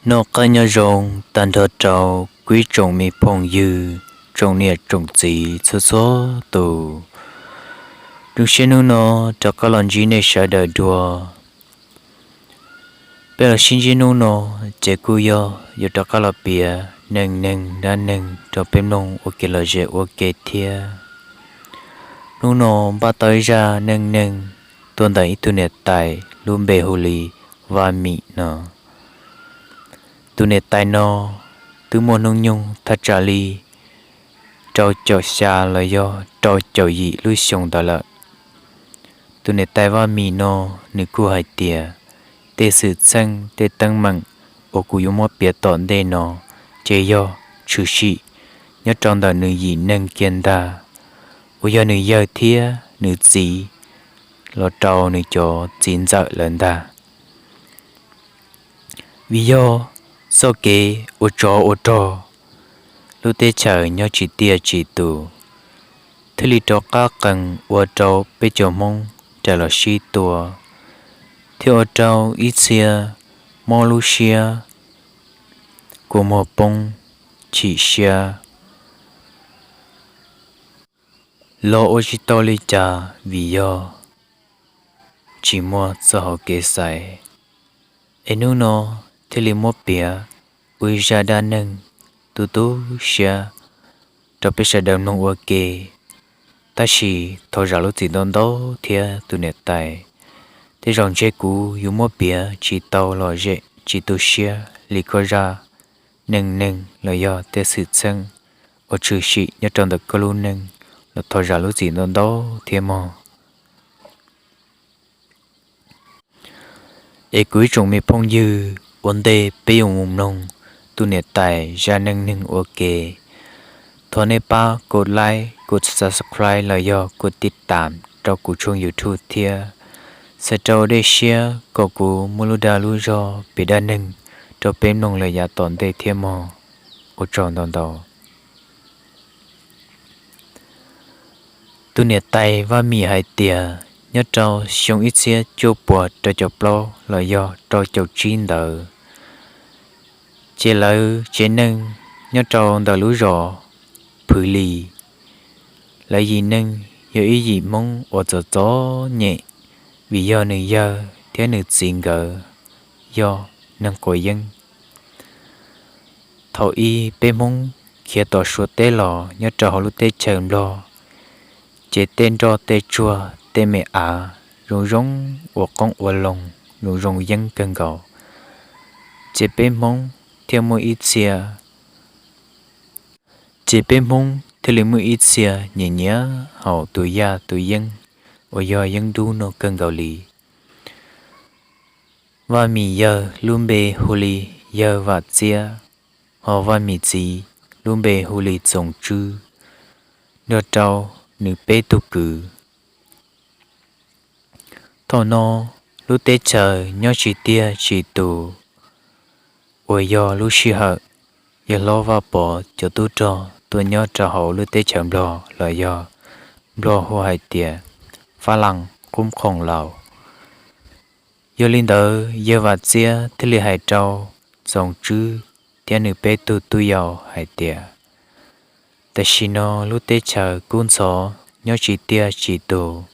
Noj qab nyob zoo tag nrho rau kuv ib tsoom me phooj ywg, tsoom niam tsoom txiv txhua txhua tus. Zoo siab hnub no rov qab los ntsib nej sawv daws dua. Peb los sib ntsib hnub no ces kuj yog yuav rov qab los piav neej neeg dab neeg rau peb mloog ua ke los zem ua ke thiab. Hnub no npaj tau ib zaj neej neeg tuaj ntawm ib tug niam tais lub npe hu li Vaj Mim no. Tus niam tais no twb muaj hnub nyoog thaj tsam li rau caum xya los yog rau caum yim lub xyoo ntawd lawm. Tus niam tais Vaj Mim no nws kuj hais tias tej xwm txheej tej teeb meem uas kuv yuav muab piav tom ntej no ces yog tshwm sim nyob rau ntawm nws yim neeg kiag ntag, uas yog nws yawg thiab nws txiv los rau nws cov txiv ntxawm lawm ntag. Vim yog txoj kev ua tsov ua rog, lub teb chaws nyob tsis tiaj tsis tus, thiaj li rov qab qees ua rau peb cov Hmoob rais los sib tua, thiab ua rau ib txhia mob lub siab, kua muag poob, chim siab, los ua tsis tau li cas vim yog tsis muaj txoj hauv kev xaiv. Es hnub no thiaj li muab piav ua ib zaj dab neeg tu tu siab rau peb sawv daws mloog ua ke. Tab sis thov zam lub txim ntau ntau thiab tus niam tais, tej zaum ntshe kuv yuav muab piav tsis tau lom zem tsis tu siab li koj zaj neej neeg los yog tej xwm txheej uas tshwm sim nyob rau ntawm koj lub neej los thov zam lub txim ntau ntau thiab mog. Es kuv ib tsoom me phooj ywg, ua ntej peb yuav mus mloog tus niam tais zaj neej neeg ua ke, thov nej pab kov like, kov subscribe los yog kov tiv tam rau kuv tshooj YouTube thiab, txhawm rau dej siab kom kuv muaj lub dag lub zog piav dab neeg rau peb mloog lawm yav tom ntej thiab mog. Ua tsaug ntau ntau. Tus niam tais Vaj Mim hais tias nyob rau xyoo ib txhiab cuaj puas rau caum plaub los yog rau caum tsib ntawd, ces lawv tsev neeg nyob rau ntawm lub zos Phwv Lis, lawv yim neeg yog ib yim Hmoob uas txom txom nyem, vim yog nws yawg thiab nws txiv nkawd yog neeg quav yeeb. Thaum ub peb Hmoob khiav tom Suav teb los nyob rau hauv lub teb chaws Nplog, ces tej nroj tej tsuag tej me av zoo zoo ua qoob ua loo, zoo zoo yeeb kawg nkaus. Ces peb Hmoob thiaj muaj ib txhia, ces peb Hmoob thiaj li muaj ib txhia nyiam nyiam haus tus yaj tus yeeb uas yog yeeb dub no kawg nkaus li. Vaj Mim yawg lub npe hu li yawg Vam Txiab, ho Vaj Mim txiv lub npe hu li Txoov Tswb, nrog rau nws peb tug kwv. Thaum no lub teb chaws nyob tsis tiaj tsis tus, uas yog lub sij hawm yawg hlob Vaj Pov cov tub rog tuaj nyob rau hauv lub teb chaws Nplog los yog Nplog hu hais tias Fab Las Qub Khoom Laus. Yog li ntawd yawg Vam Txiab thiaj li hais rau Txoov Tswb thiab nws peb tug tub yau hais tias, tam sim no lub teb chaws kub ntxhov nyob tsis tiaj tsis tus,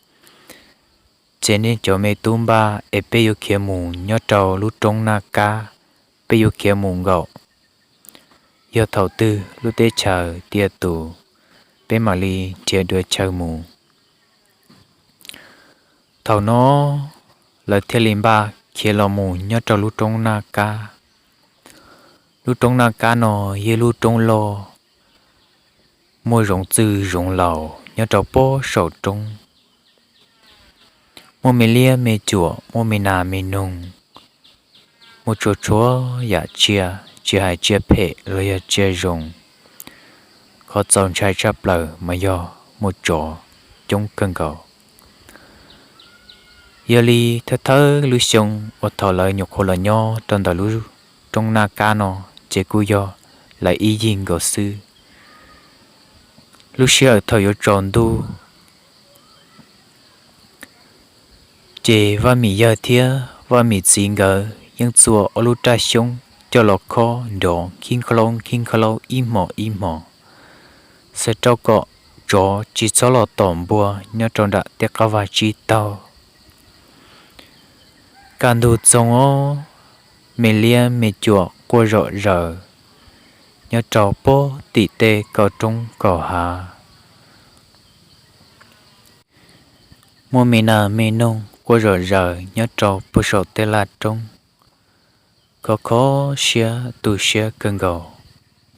ces nej cov me tub npaj es peb yuav khiav mus nyob rau lub roob Naj Kab, peb yuav khiav mus nkaum. Yog thaum twg lub teb chaws tiaj tus, peb mam li nrhiav dua chaw mus. Thaum no lawv thiaj li npaj khiav los mus nyob rau lub roob Naj Kab. Lub roob Naj Kab no yog lub roob loj, muaj zoov txwj zoov laus nyob rau pob saum roob. Muaj me liab me cuam, muaj me nas me noog, muaj txhua txhua yam tsiaj, tsis hais tsiaj phem los yog tsiaj zoo. Qhov txaus ntshai tshaj plaws mas yog muaj tsov coob kawg nkaus. Yog li thawj thawj lub xyoo uas thaum lawv nyuam qhuav los nyob rau ntawm lub roob Naj Kab no, ces kuj yog lawv ib yig nkaus xwb. Lub sij hawm thaum yuav tsaus ntuj, ces Vaj Mim yawg thiab Vaj Mim txiv nkawd yeej txua ob lub raj xyoob coj los khob nrov khib khaub hlaub khib khaub hlaub ib hmos ib hmos, xav rau kom tsov tsis txhob los tom npua nyob rau nram tej qab vag tsib taug. Kaj ntug txoog os, me liab me cuam quaj zom zaws nyob rau pem tim tej kaum roob kaum hav. Muaj me nas me noog quaj zom zaws nyob rau puag saum tej laj roob, khov khov siab tu siab kawg nkaus,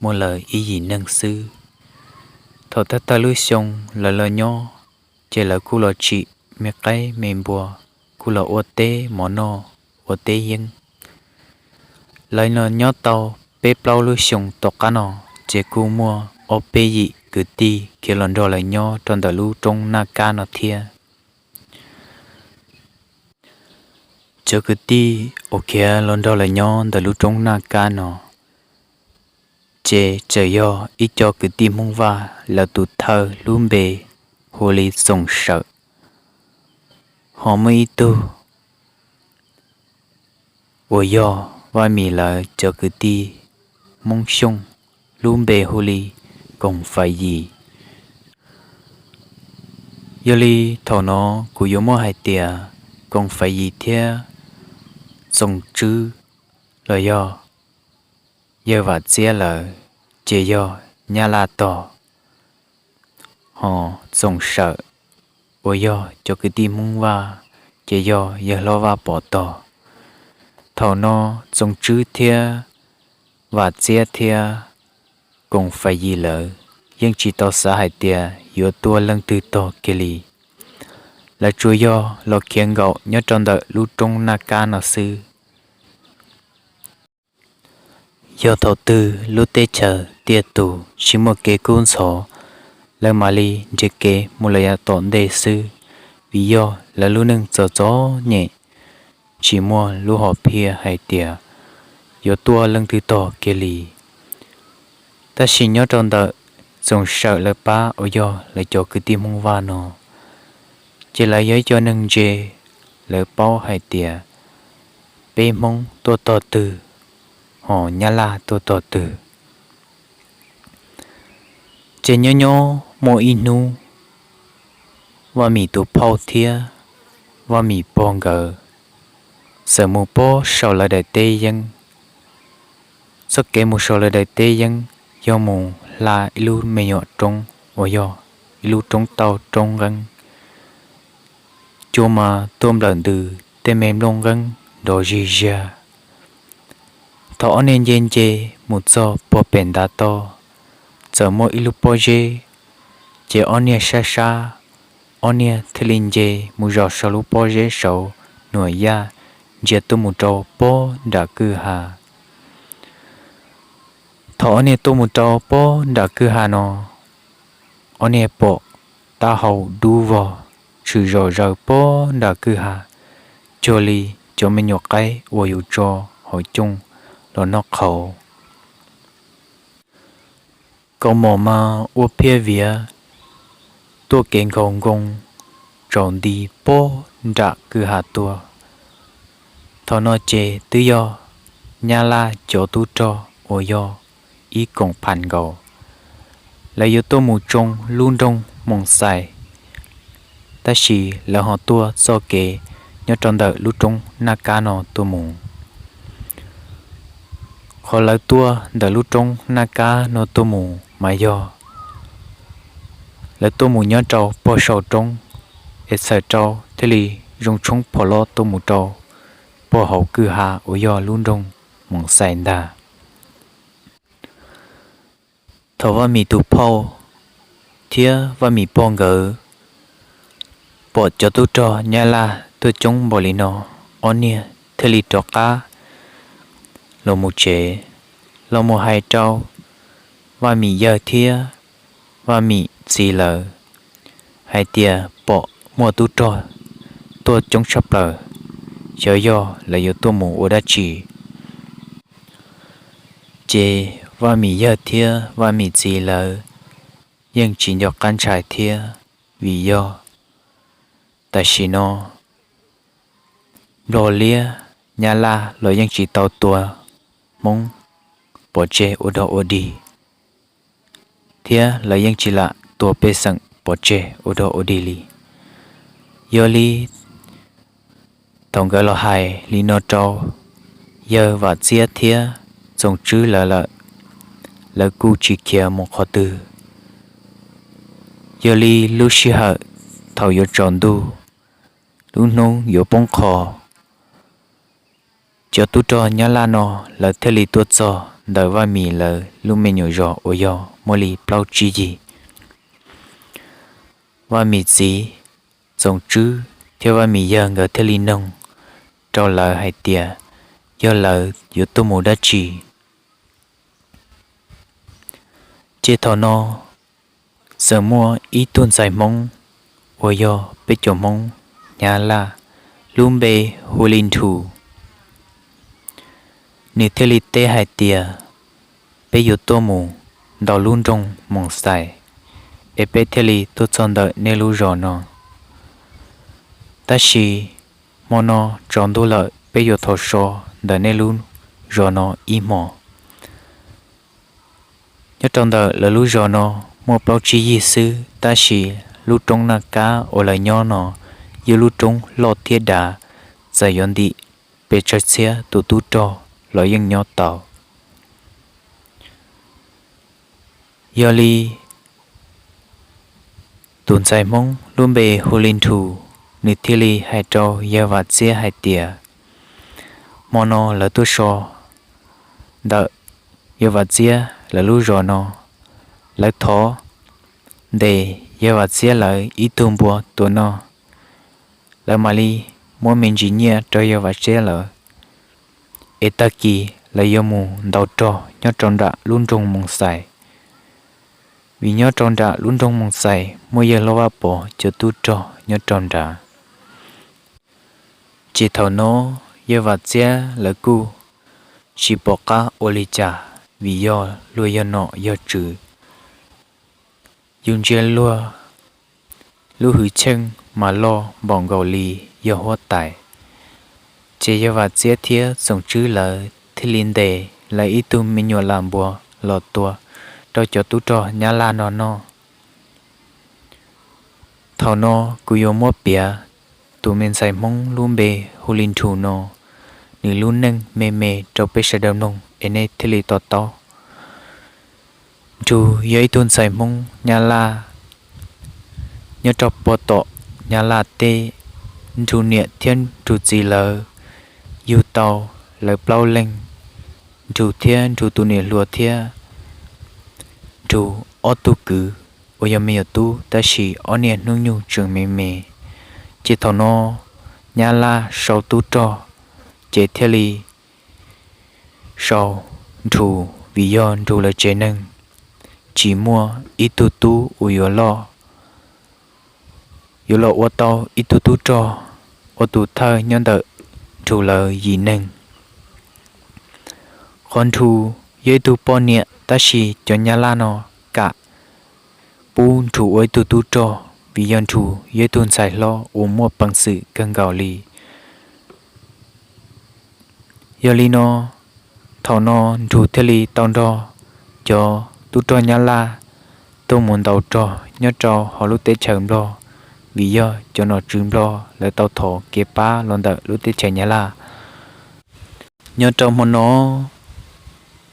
muaj lawv ib yim neeg xwb. Thaum thawj thawj lub xyoo lawv los nyob, ces lawv kuj los tsim me qaib me npua, kuj los ua teb mov noj, ua teb yeeb. Lawv los nyob tau peb plaub lub xyoo tom qab no, ces kuj muaj ob peb yim kwv tij khiav los nrog lawv nyob rau ntawm lub roob Naj Kab no thiab. Cov kwv tij uas khiav los nrog lawv nyob ntawm lub roob Naj Kab no, ces txawm yog ib co kwv tij Hmoob Vaj, lawv tus thawj lub npe hu li Txoos Sawm, ho muaj ib tug uas yog Vaj Mim lawv cov kwv tij Hmoob Xyooj, lub npe hu li Koom Faiv Yis. Yog li thaum no kuv yuav muab hais tias Koom Faiv Yis thiab Txoos Tswb los yog yawg Vam Txiab lawv ces yog Nyab Laj tog, ho Txoos Sawm uas yog cov kwv tij Hmoob Vaj ces yog yawg hlob Vaj Pov tog. Thaum no Txoos Tswb thiab Vam Txiab thiab Koom Faiv Yis lawv yeej tsis tau xav hais tias yuav tuaj leej twg tog kiag li. Lawv tsuas yog los khiav nkaum nyob rau ntawm lub roob Naj Kab no xwb. Yog thaum twg lub teb chaws tiaj tus tsis muaj kev kub ntxhov, lawv mam li nrhiav kev mus lawm yav tom ntej xwb, vim yog lawv lub neej txom txom nyem, tsis muaj lub hom phiaj hais tias yuav tuaj leej twg tog kiag li. Tab sis nyob rau ntawm Txoos Sawm lawv pab uas yog lawv cov kwv tij Hmoob Vaj no, ces lawv yog ib co neeg ntse, lawv paub hais tias peb Hmoob tuaj tog twg, ho Nyab Laj tuaj tog twg. Ces nyob nyob muaj ib hnub, Vaj Mim tus phauj thiab Vaj Mim pog nkawd txawm mus pob saum lawv daim teb yeeb. Txoj kev mus saum lawv daim teb yeeb yog mus hla ib lub me nyuam roob uas yog ib lub roob tauj roob nqeeb. Cua mas tuaj nplawm ntws, tej me nplooj nqeeb nrov zig ziag. Thaum ob niag nce nce mus txog puag pem ntav toj, txawm muaj ib lub pob zeb, ces ob niag sab sab, ob niag thiaj li nce mus zaum saum lub pob zeb saud, nuam yaj ntsia tuaj mus rau pob nram kwj ha. Thaum ob niag tuaj mus rau pob nram kwj ha no, ob niag pom taub hau dub vog tshwm zom zaws pob nram kwj ha, cuag li cov me nyuam qaib uas yus tso hauv cooj los noj qhauv. Kaus mom mas ua phiaj viav tuaj kev nkhaus nkoos tsaus nti pob nram kwj ha tuaj. Thaum no ces twb yog Nyab Laj cov tub rog uas yog ib koom pham nkaus, lawv yuav tuaj mus tsoo lub nroog Moos Xais, tab sis lawv ho tuaj txoj kev nyob rau ntawm lub roob Naj Kab no tuaj mus. Qhov lawv tuaj ntawm lub roob Naj Kab no tuaj mus mas yog lawv tuaj mus nyob rau puag saum roob, es txhawm rau thiaj li zoo tshoob phom lob tuaj mus rau puag hauv kwj ha uas yog lub nroog Moos Xais ntag. Thaum Vaj Mim tus phauj thiab Vaj Mim pog nkawd pom cov tub rog Nyab Laj tuaj coob npaum li no, ob niag thiaj li rov qab los mus tsev, los mus hais rau Vaj Mim yawg thiab Vaj Mim txiv lawv hais tias pom muaj tub rog tuaj coob tshaj plaws, xyov yog lawv yuav tuaj mus ua dab tsi. Ces Vaj Mim yawg thiab Vaj Mim txiv lawv yeej tsis nco qab ntshai thiab, vim yog tam sim no Nplog liab Nyab Laj los yeej tsis tau tua Hmoob pov tseg ua dog ua dig, thiab lawv yeej tsis lam tua pej xeem pov tseg ua dog ua dig li. Yog li thaum nkawd los hais li no rau yawg Vam Txiab thiab Txoos Tswb lawv lawm, lawv kuj tsis khiav mus qhov twg. Yog li lub sij hawm thaum yuav tsaus ntuj, lub hnub yuav poob qho, cov tub rog Nyab Laj no lawv thiaj li tuaj txog ntawm Vaj Mim lawv lub me nyuam zos uas yog muaj li plaub tsib yig. Vaj Mim txiv Txoos Tswb thiab Vaj Mim yawg nkawd thiaj li noog rau lawv hais tias yog lawv yuav tuaj mus dab tsi. Ces thaum no txawm muaj ib tug ntxhais Hmoob uas yog peb cov Hmoob Nyab Laj lub npe hu li Nrhu, nws thiaj li teb hais tias, peb yuav tuaj mus ntaus lub nroog Moos Xais, es peb thiaj li tuaj txog ntawm nej lub zos no. Tab sis hmo no tsaus ntuj lawm, peb yuav thov so ntawm nej lub zos no ib hmos. Nyob rau ntawm lawv lub zos no muaj plaub tsib yig xwb, tab sis lub roob Naj Kab uas lawv nyob no yog lub roob loj thiab dav, txawm yuav ntim pes tsawg txhiab tus tub rog los yeej nyob tau. Yog li tus ntxhais Hmoob lub npe hu li Nrhu, nws thiaj li hais rau yawg Vam Txiab hais tias, hmo no lawv tuaj so ntawm yawg Vam Txiab lawv lub zos no, lawv thov ntes yawg Vam Txiab lawv ib tug npua tua noj, lawv mam li muab me ntsis nyiaj rau yawg Vam Txiab lawv, es tag kis lawv yuav mus ntaus rog nyob rau nram lub nroog Moos Xais, vim nyob rau nram lub nroog Moos Xais muaj yawg Loj Vaj Pov cov tub rog nyob rau nrad. Ces thaum no yawg Vam Txiab lawv kuj tsis pom qab ua li cas, vim yog luag yog nom yog tswv, yus ntsia luag lub hwj chim mas loj npaum nkaus li yog huab tais. Ces yawg Vam Txiab thiab Txoos Tswb lawv thiaj li ntes lawv ib tug me nyuam lam npua los tua rau cov tub rog Nyab Laj no noj. Thaum no kuv yuav muab piav tus me ntxhais Hmoob lub npe hu li Nrhu no, nws lub neej me me rau peb sawv daws mloog es nej thiaj li to taub. Nrhu yog ib tug ntxhais Hmoob Nyab Laj nyob rau pog tom Nyab Laj teb. Nrhu niam thiab Nrhu txiv lawv yug tau lawv plaub leeg, Nrhu thiab Nrhu tus niam hluas thiab Nrhu ob tug kwv uas yog me nyuam tub, tab sis ob niag hnub nyoog tseem me me. Ces thaum no Nyab Laj sau tub rog, ces thiaj li sau Nrhu, vim yog Nrhu lawv tsev neeg tsis muaj ib tug tub uas yuav loj, yuav los ua tau ib tug tub rog ua tus thawj nyob ntawm Nrhu lawv yim neeg. Qhov Nrhu yog ib tug poj niam, tab sis cov Nyab Laj no kam pub Nrhu ua ib tug tub rog, vim yog Nrhu yog ib tug ntxhais hlob uas muaj peev xwm kawg nkaus li. Yog li no, thaum no Nrhu thiaj li tau nrog cov tub rog Nyab Laj tuaj mus ntaus rog nyob rau hauv lub teb chaws Nplog, vim yog cov nom tswv Nplog lawv tau thov kev pab los ntawm lub teb chaws Nyab Laj. Nyob rau hmo no,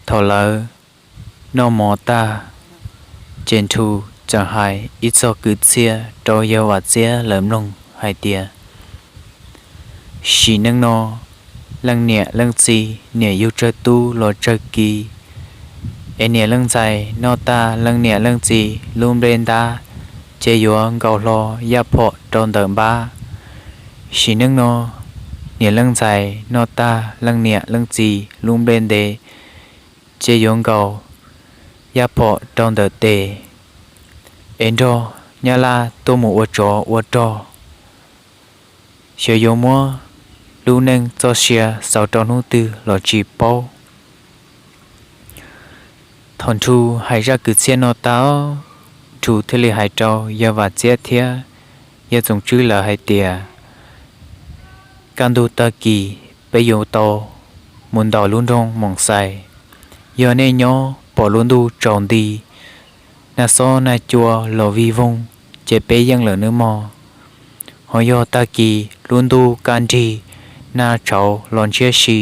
thaum lawv noj mov tag, ces Nrhu txawm hais ib txog kwv txhiaj rau yawg Vam Txiab lawv mloog hais tias, sim neej no leej niam leej txiv niam yug tsawg tub los tsawg kiv, es niam leej ntxhais noj tag leej niam leej txiv lub nplej ntab, ces yuav nkaus hlo yaj phom rau ntawm npab. Sim neej no niam leej ntxhais noj tag leej niam leej txiv lub nplej ntev, ces yuav nkaus yaj phom rau ntawm tes, es nrog Nyab Laj tuaj mus ua tsov ua rog, xyov yuav muab lub neej txoj sia xaus rau hnub twg los tsis paub. Thaum Nrhu hais zaj kwv txhiaj no tag, Nrhu thiaj li hais rau yawg Vam Txiab thiab yawg Txoov Tswb lawv hais tias, kaj ntug tag kis peb yuav tau mus ntaus lub nroog Moos Xais. Yog nej nyob pom lub ntuj tsaus nti, nag xob nag cua los vij voog, ces peb yeej lawm nawb mog. Ho yog tag kis lub ntuj kaj nrig, nag tshauv los ntshiab si,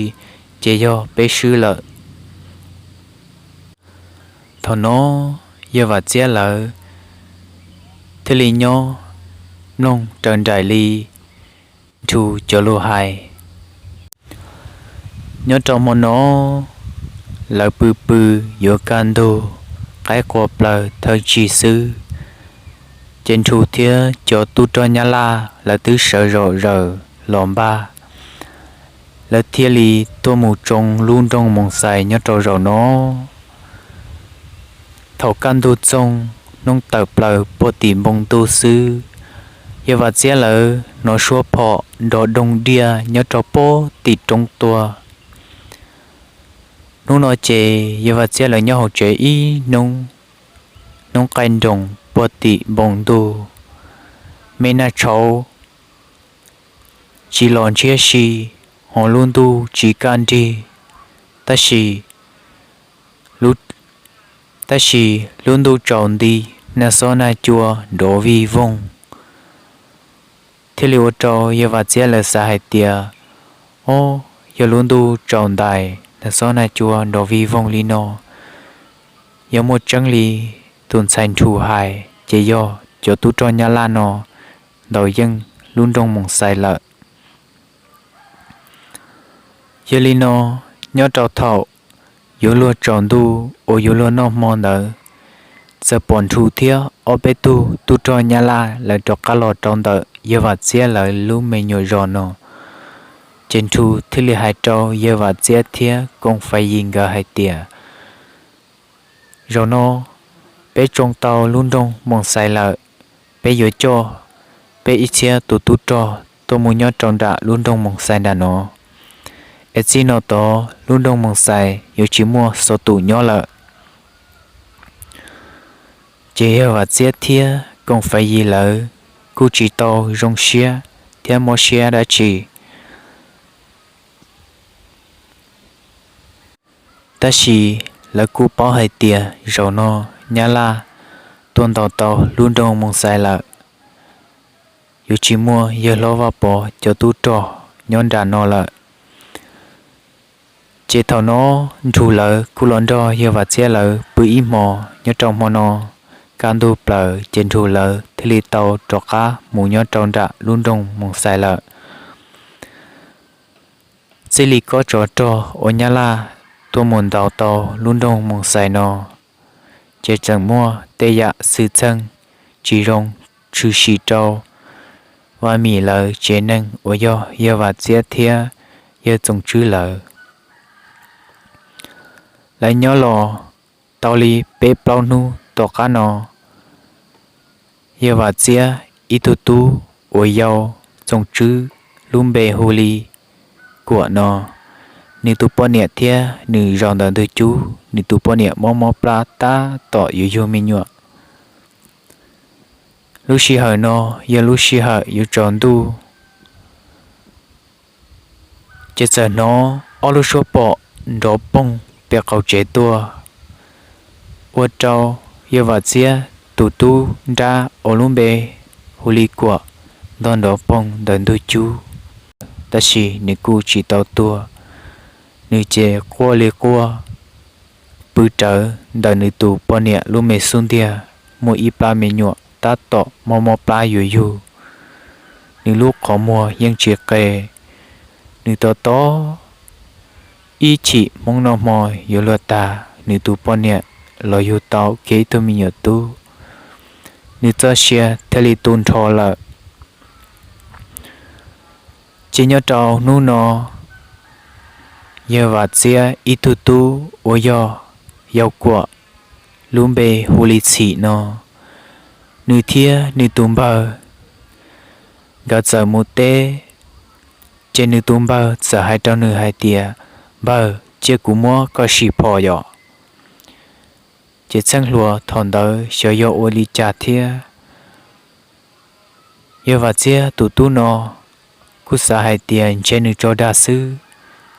ces yog peb swb lawm. Thaum no yawg Vam Txiab lawv thiaj li nyob mloog raws nraim li Nrhu cov lus hais. Nyob rau hmo no, lawv pw pw yuav kaj ntug, qaib qua plaws thawj tsig xwb, ces Nrhu thiab cov tub rog Nyab Laj lawv twb sawv zom zaws los npaj, lawv thiaj li tuaj mus tsoo lub nroog Moos Xais nyob rau zaum no. Thaum kaj ntug txoog, hnub tawm plaws puag tim npoo ntuj xwb, yawg Vam Txiab lawv hnov suab phom nrov doog diaj nyob rau puag tim roob tuaj. Hnub no ces yawg Vam Txiab lawv nyob hauv tsev ib hnub, hnub qaij nroos puag tim npoo ntuj, me nag tshauv tsis los ntshiab si, ho lub ntuj tsis kaj nrig, tab sis, tab sis lub ntuj tsaus nti, nag xob nag cua nrov vij voog, thiaj li ua rau yawg Vam Txiab lawv xav hais tias, ob, yog lub ntuj tsaus ntais, nag xob nag cua nrov vij voog li no, yog muaj tseeb li tus ntxhais Nrhu hais, ces yog cov tub rog Nyab Laj no ntaus yeej lub nroog Moos Xais lawm. Yog li no, nyob rau thaum yuav luag tsaus ntuj uas yuav luag noj hmo ntawd, txawm pom Nrhu thiab ob peb tug tub rog Nyab Laj lawv rov qab los rau ntawm yawg Vam Txiab lawv lub me nyuam zos no. Ces Nrhu thiaj li hais rau yawg Vam Txiab thiab Koom Faiv Yis nkawd hais tias, zaum no peb tsoo tau lub nroog Moos Xais lawm, peb yuav coj peb ib txhiab tus tub rog tuaj mus nyob rau nram lub nroog Moos Xais nram no, es txij no tod lub nroog Moos Xais yuav tsis muaj xov tum nyob lawm. Ces yawg Vam Txiab thiab Koom Faiv Yis lawv kuj tsis tau zoo siab thiab mob siab dab tsi. Tab sis lawv kuj paub hais tias zaum no Nyab Laj tuaj ntaus tau lub nroog Moos Xais lawm, yuav tsis muaj yawg hlob Vaj Pov cov tub rog nyob nram no lawm. Ces thaum no Nrhu lawv kuj los nrog yawg Vam Txiab lawv pw ib hmo. Nyob rau hmo no kaj ntug plaws ces Nrhu lawv thiaj li tau rov qab mus nyob rau nram lub nroog Moos Xais lawm. Txij li kob tsov rog uas Nyab Laj tuaj mus ntaus tau lub nroog Moos Xais no, ces tseem muaj tej yam xwm txheej tsis zoo tshwm sim rau Vaj Mim lawv tsev neeg uas yog yawg Vam Txiab thiab yawg Txoov Tswb lawv. Lawv nyob los tau li peb plaub hnub tom qab no, yawg Vam Txiab ib tug tub uas yau Txoov Tswb lub npe hu li Kuam no, nws tus poj niam thiab nws zaum ntawm ntug cub, nws tus poj niam mob mob plab tab tom yuav yug me nyuam. Lub sij hawm no yog lub sij hawm yuav tsaus ntuj, ces txawm hnov ob lub suab phom nrov poog pem qaum tsev tuaj, ua rau yawg Vam Txiab tus tub nrab uas lub npe hu li Kuam ntog nrov poog ntawm ntug cub, tab sis nws kuj tsis tau tuag. Nws ces quaj li quaj, pw rawv ntawm nws tus poj niam lub me xub ntiag, muaj ib plab me nyuam tab tom mob mob plab yuav yug. Nws lub qhov muag yeej tsis qe. Nws tos tos ib chim hmoob noj hmo yuav luag tag, nws tus poj niam los yug tau kiag ib tug me nyuam tub, nws txoj sia thiaj li tu nrho lawm. Ces nyob rau hnub no, yawg Vam Txiab ib tug tub uas yog yau Kuam, lub npe hu li Txhim no, nws thiab nws tus npawg nkawd txawm mus teb. Ces nws tus npawg txawm hais rau nws hais tias, npawg, cia kuv muab koj sim phom yom. Ces txheej hluas thaum ntawd xyov yog ua li cas thiab, yawg Vam Txiab tus tub no kuj xav hais tias ntshe nws tso dag xwb,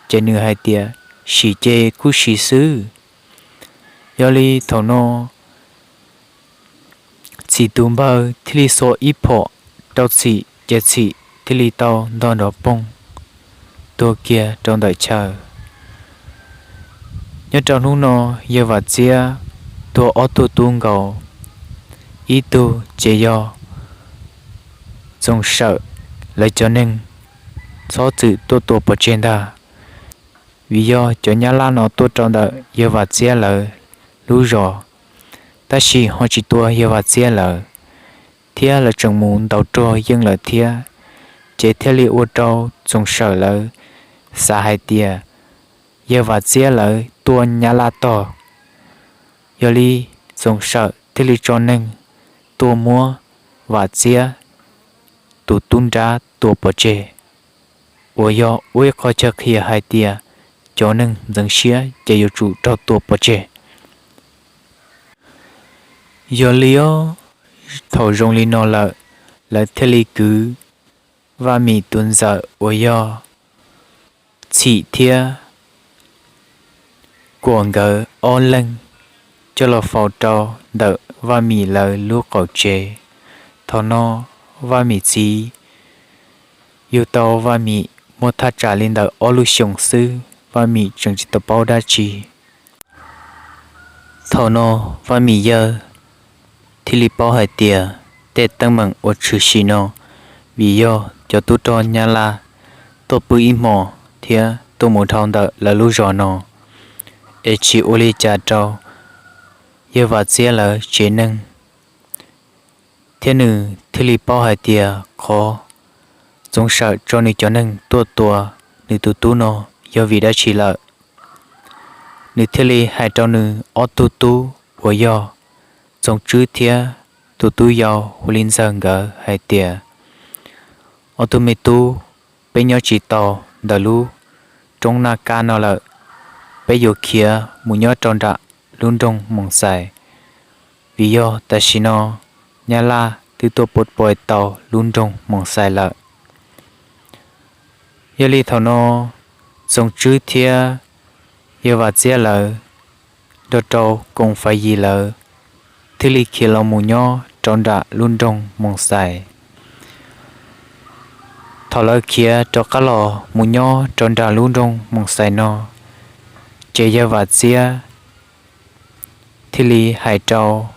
ces nws hais tias, Sim ces kuj sim xwb. Yog li thaum no txim tus npawg thiaj li xuas ib phom rau txhim ces txhim thiaj li tau ntog nrov poog tuag kiag rau ntawm chaw. Nyob rau hnub no yawg Vam Txiab tuag ob tug tub nkaus, ib tug ces yog Txoov Sawm lawv cov neeg txhob txwm tuaj tua pov tseg ntag, vim yog cov Nyab Laj no tuaj rau ntawm yawg Vam Txiab lawv lub zos, tab sis ho tsis tua yawg Vam Txiab lawv, thiab lawv tseem mus ntaus rog yeej lawm thiab, ces thiaj li ua rau Txoov Sawm lawv xav hais tias yawg Vam Txiab lawv tua Nyab Laj tog. Yog li Txoov Sawm thiaj li tso neeg tuaj muab Vam Txiab tus tub nrab tua pov tseg, uas yog ua ib qho chaw qhia hais tias cov neeg ntxeev siab ces yuav tsum raug tua pov tseg. Yog li os, thaum zoo li no lawm, lawv thiaj li kwv Vaj Mim tus ntxawm uas yog Txhim thiab Kuam nkawd ob leeg coj los faus rau ntawm Vaj Mim lawv lub qaum tsev. Thaum no Vaj Mim txiv yug tau Vaj Mim muaj thaj tsam li ntawm ob lub xyoos xwb, Vaj Mim tseem tsis tau paub dab tsi. Thaum no Vaj Mim yawg thiaj li paub hais tias tej teeb meem uas tshwm sim no vim yog cov tub rog Nyab Laj tuaj pw ib hmos thiab tuaj mus dhau ntawm lawv lub zos no, es tsis ua li cas rau yawg Vam Txiab lawv tsev neeg, thiab nws thiaj li paub hais tias qhov Txoov Sawm tso nws cov neeg tuaj tua nws tus tub no yog vim dab tsi lawm. Nws thiaj li hais rau nws ob tug tub uas yog Txoov Tswb thiab tus tub yau hu li Ntxawg nkawd hais tias, Ob tug me tub, peb nyob tsis tau ntawm lub roob Naj Kab no lawm, peb yuav khiav mus nyob rau nram lub nroog Moos Xais, vim yog tam sim no Nyab Laj twb tuaj pov tau lub nroog Moos Xais lawm. Yog li thaum no Txoov Tswb thiab yawg Vam Txiab lawv nrog rau Koom Faiv Yis lawv thiaj li khiav los mus nyob rau nram lub nroog Moos Xais. Thaum lawv khiav rov qab los mus nyob rau nram lub nroog Moos Xais no, ces yawg Vam Txiab thiaj li hais rau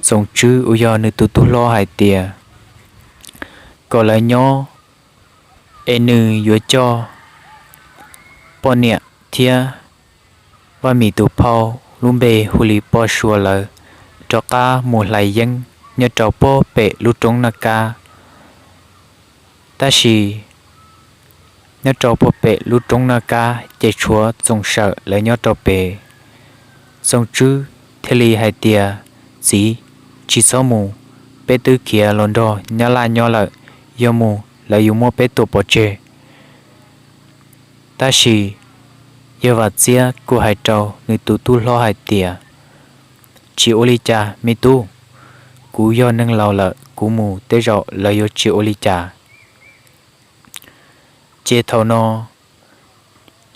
Txoov Tswb uas yog nws tus tub hlob hais tias kom lawv nyob, es nws yuav coj poj niam thiab Vaj Mim tus phauj lub npe hu li Poj Sua lawv rov qab mus hlais yeeb nyob rau puag pem lub roob Naj Kab. Tab sis nyob rau puag pem lub roob Naj Kab ces tshuav Txoov Sawm lawv nyob rau pem. Txoov Tswb thiaj li hais tias, Txiv, tsis txhob mus, peb twb khiav los nrog Nyab Laj nyob lawm, yog mus lawv yuav muab peb tua pov tseg. Tab sis yawg Vam Txiab kuj hais rau nws tus tub hlob hais tias, Tsis ua li cas me tub, kuv yog neeg laus lawm, kuv mus tej zaum lawv yuav tsis ua li cas. Ces thaum no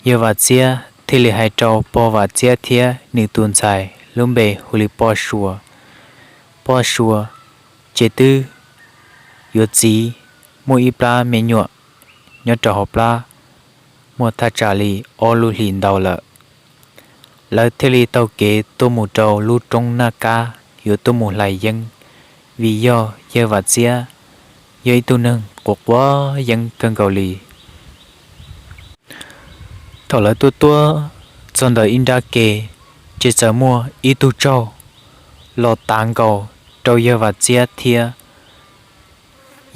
yawg Vam Txiab thiaj li hais rau pog Vam Txiab thiab nws tus ntxhais lub npe hu li Poj Sua. Poj Sua ces twb yuav txiv, muaj ib plab me nyuam nyob rau hauv plab muaj thaj tsam li ob lub hlis ntau lawm. Lawv thiaj li taug kev tuaj mus rau lub roob Naj Kab yuav tuaj mus hlais yeeb, vim yog yawg Vam Txiab yog ib tug neeg quav quav yeeb kawg nkaus li. Thaum lawv tuaj tuaj txog ntawm ib nrab ke, ces txawm muaj ib tug tsaug los tav nkaus rau yawg Vam Txiab thiab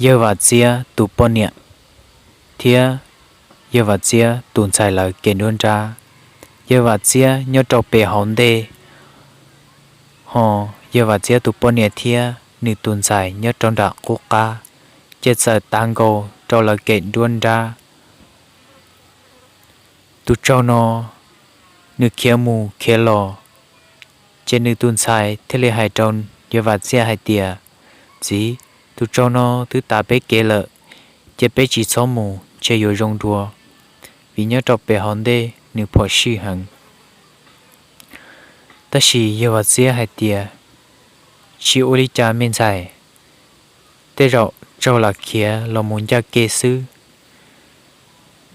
yawg Vam Txiab tus poj niam thiab yawg Vam Txiab tus ntxhais lawv kev nruab nrab. Yawg Vam Txiab nyob rau pem hauv ntej, ho yawg Vam Txiab tus poj niam thiab nws tus ntxhais nyob rau nram qub qab, ces txawm tav nkaus rau lawv kev nruab nrab. Tus tsaug no nws khiav mus khiav los, ces nws tus ntxhais thiaj li hais rau yawg Vam Txiab hais tias, Txiv, tus tsaug no twb tav peb kev lawm, ces peb tsis txhob mus ntshe yuav zoo dua, vim nyob rau pem hauv ntej nws phom sij heev. Tab sis yawg Vam Txiab hais tias, tsis ua li cas me ntxhais, tej zaum tsaug lam khiav los mus ncaj ke xwb.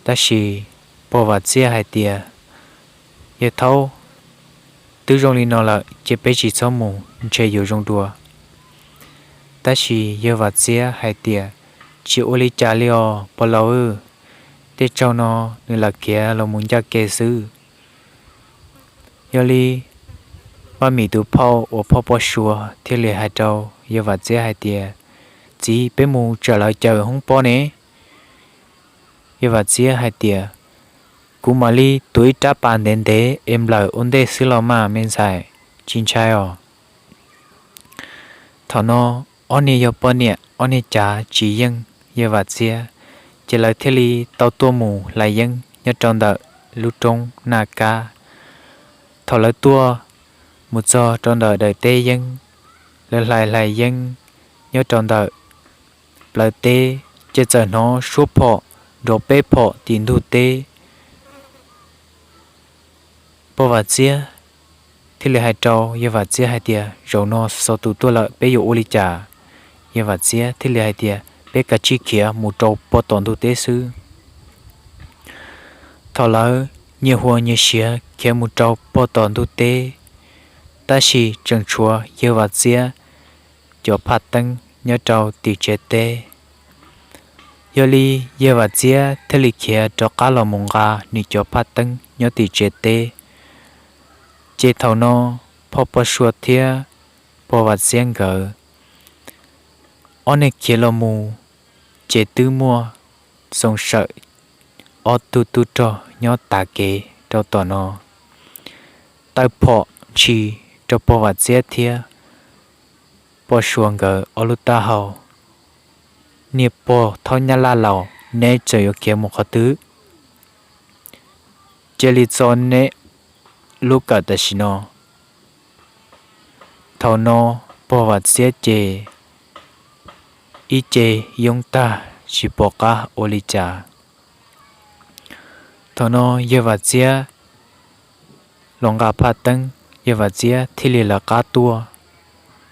Tab sis pog Vam Txiab hais tias, yawg Thaub, twb zoo li no lawm ces peb tsis txhob mus, ntshe yuav zoo dua. Tab sis yawg Vam Txiab hais tias, tsis ua li cas li os pog laus, tej tsaug no nws lam khiav los mus ncaj ke xwb. Yog li Vaj Mim tus phauj uas phauj Poj Sua thiaj li hais rau yawg Vam Txiab hais tias, txiv, peb mus tsam lawv caws hoob pob ne. Yawg Vam Txiab hais tias, kuv mam li tuav ib rab pas ntev ntev es nplawm ua ntej xwb los mas me ntxhais, tsis ntshai os. Thaum no ob niag yog poj niam, ob niag cav tsis yeej yawg Vam Txiab, ces lawv thiaj li tau tuaj mus hlais yeeb nyob rau ntawm lub roob Naj Kab. Thaum lawv tuaj mus txog rau ntawm daim teb yeeb, lawv hlais hlais yeeb nyob rau ntawm plawv teb, ces txawm hnov suab phom nrov peb phom tim ntug teb. Pog Vam Txiab thiaj li hais rau yawg Vam Txiab hais tias, zaum no xov tus tuaj lawm, peb yuav ua li cas? Yawg Vam Txiab thiaj li hais tias, peb kav tsij khiav mus rau pog tom ntug teb xwb. Thaum lawv nyias hua nyias siav khiav mus rau pog tom ntug teb, tab sis tseem tshuav yawg Vam Txiab cov phaj teeb nyob rau tim tsev teb. Yog li yawg Vam Txiab thiaj li khiav rov qab los mus nqa nws cov phaj teeb nyob tim tsev teb. Ces thaum no phauj Poj Sua thiab pog Vam Txiab nkawd ob neeg khiav los mus, ces twb muaj Txoos Sawm ob tug tub rog nyob tav kev rau tom no, taw phom ntshis rau pog Vam Txiab thiab pog Sua nkawd ob lub taub hau. Niag pog thaub nyab laj laus, neb tseem yuav khiav mus qhov twg? Cia li txo neb lub kawm tam sim no. Thaum no pog Vam Txiab ces ib ce yoob tag tsis pom qab ua li cas. Thaum no yawg Vam Txiab los nqa phaj teeb, yawg Vam Txiab thiaj li lawv qab tuaj.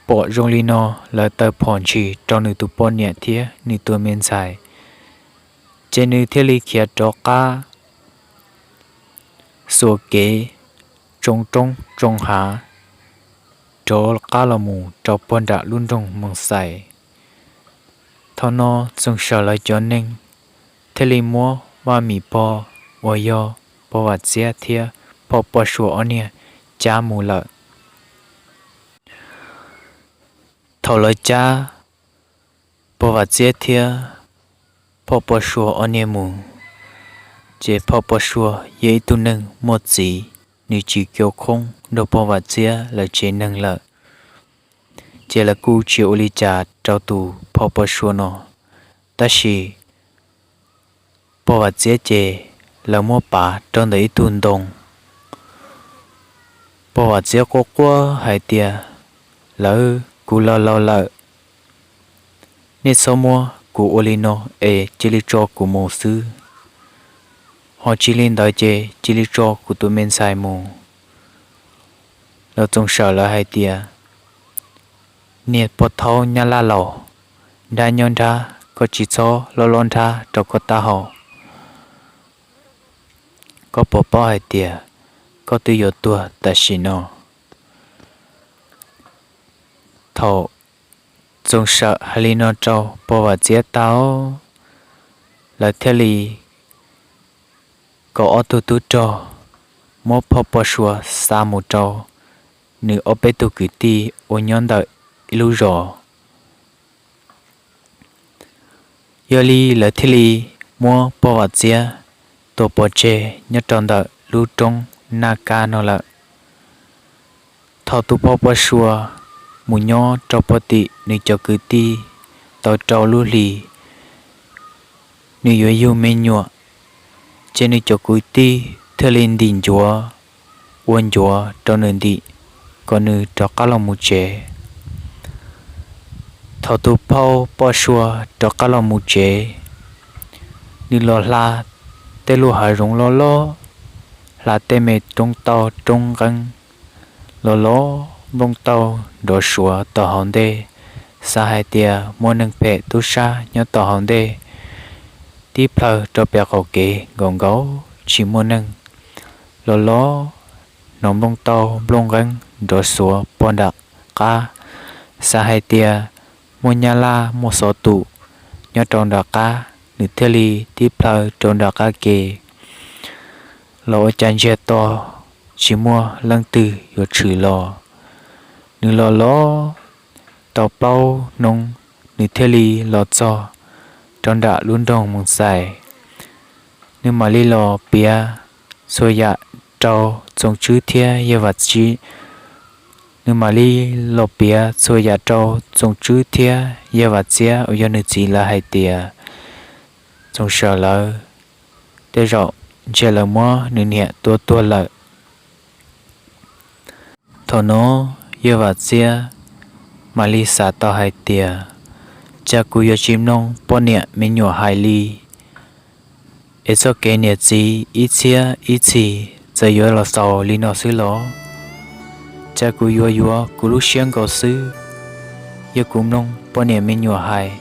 Pom zoo li no, lawv taw phom ntshis rau nws tus poj niam thiab nws tus me ntxhais, ces nws thiaj li khiav rov qab xuas kev tsoo roob tsoo hav rov qab los mus rau pog nram lub nroog Moos Xais. Thaum no Txoos Sawm lawv cov neeg thiaj li muab Vaj Mim pog uas yog pog Vam Txiab thiab pog Poj Sua ob niag cab mus lawm. Thaum lawv cab pog Vam Txiab thiab pog Poj Sua ob niag mus, ces pog Poj Sua yog ib tug neeg muaj txiv, nws tsis kov khoob nrog pog Vam Txiab lawv tsev neeg lawm, ces lawv kuj tsis ua li cas rau tus pog Poj Sua no. Tab sis pog Vam Txiab ces lawv muab pav rau ntawm ib tug ntoo. Pog Vam Txiab quaj quaj hais tias, lawv, kuv laus laus lawm, nej txhob muab kuv ua li no es cia li tso kuv mus xwb, ho tsis li ntawd ces cia li tso kuv tus me ntxhais mus. Los Txoos Sawm lawv hais tias, niag pog thaub nyab laj laus, nrab nyob nrab, koj tsis txhob loj loj nrab rau koj taub hau. Koj puas paub hais tias koj twb yuav tuag tam sim no? Thaum Txoos Sawm hais li no rau pog Vam Txiab tag, lawv thiaj li kom ob tug tub rog muab pog Poj Sua xa mus rau nws ob peb tug kwv tij uas nyob ntawm ib lub zos. Yog li lawv thiaj li muab pog Vam Txiab tua pov tseg nyob rau ntawm lub roob Naj Kab no lawm. Thaum tus pog Poj Sua mus nyob rau pog tim nws cov kwv tij tau rau lub hlis, nws yuav yug me nyuam, ces nws cov kwv tij thiaj li ntim ncuav, ua ncuav rau nws ntim kom nws rov qab los mus tsev. Thaum tus phauj Poj Sua rov qab los mus tsev, nws los hla tej lub hav zoov loj loj, hla tej me roob taub roob nqeeb los los nplooj taub nrov suav tom hauv ntej, xav hais tias muaj neeg phem tub sab nyob tom hauv ntej. Tib plhaw rau pem qaum kev nkaus nkaus tsis muaj neeg, los los hnov nplooj taub nplooj nqeeb nrov suav pog nram qab, xav hais tias muaj nyab laj muaj xov tum nyob rau nram qab, nws thiaj li tib plhaw rau nram qab ke los ua cas ntsiag to tsis muaj leej twg yuav tshwm los. Nws los los tau plaub hnub, nws thiaj li los txog rau nram lub nroog Moos Xais. Nws mam li los piav txhua yam rau Txoov Tswb thiab Yawg Vam Txiab. Nws mam li los piav txhua yam rau Txoov Tswb thiab Yawg Vam Txiab uas yog nws txiv lawv hais tias Txoov Sawm lawv tej zaum ntshe lawv muab nws niam tua tuag lawm. Thaum no Yawg Vam Txiab mam li xav tau hais tias, cas kuv yuav tsis mloog poj niam me nyuam hais li, es txoj kev niam txiv ib txhiab ib txhis txawm yuav los xaus li no xwb los? Cas kuv yuav yuav kuv lub siab nkaus xwb, yog kuv mloog poj niam me nyuam hais,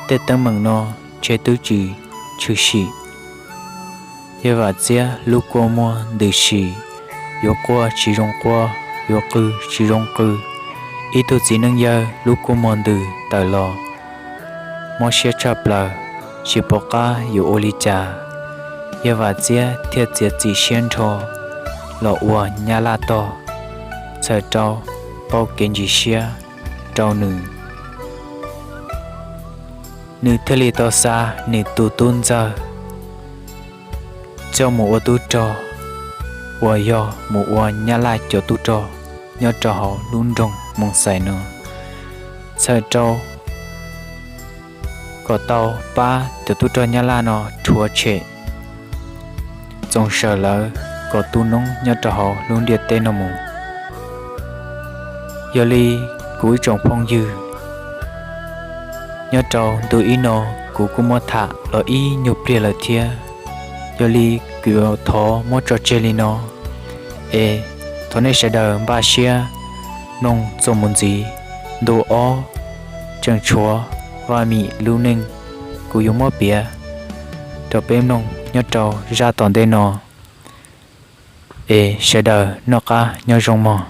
tej teeb meem no ntshe twb tsis tshwm sim. Yawg Vam Txiab lub kua muag ntws si, yuav quaj tsis zoo quaj, yuav qw tsis zoo qw. Ib tug txiv neej yawg lub kua muag ntws tawm los, mob siab tshaj plaws, tsis pom qab yuav ua li cas. Yawg Vam Txiab thiaj txiav txim siab nrho los ua nyab laj tog, txhawm rau pauj kev ntsis siab rau nws. Nws thiaj li tau xa nws tus tub ntxawg coj mus ua tub rog, uas yog mus ua nyab laj cov tub rog nyob rau hauv lub nroog Moos Xais no, txhawm rau kom tau pab cov tub rog nyab laj no rhuav tshem Txoov Sawm lawv kom tu noob nyob rau hauv lub ntiaj teb no mus. Yog li kuv ib tsoom phooj ywg, nyob rau ntu ib no kuv kuj muab tham los ib nyuag pliag lawm thiab. Yog li kuv yuav thov muab tso tseg li no, es thov nej sawv daws npaj siab mloog txuas mus ntxiv ntu ob, tseem tshuav Vaj Mim lub neej, kuv yuav muab piav rau peb mloog nyob rau zaj tom ntej no. Es sawv daws noj qab nyob zoo mog.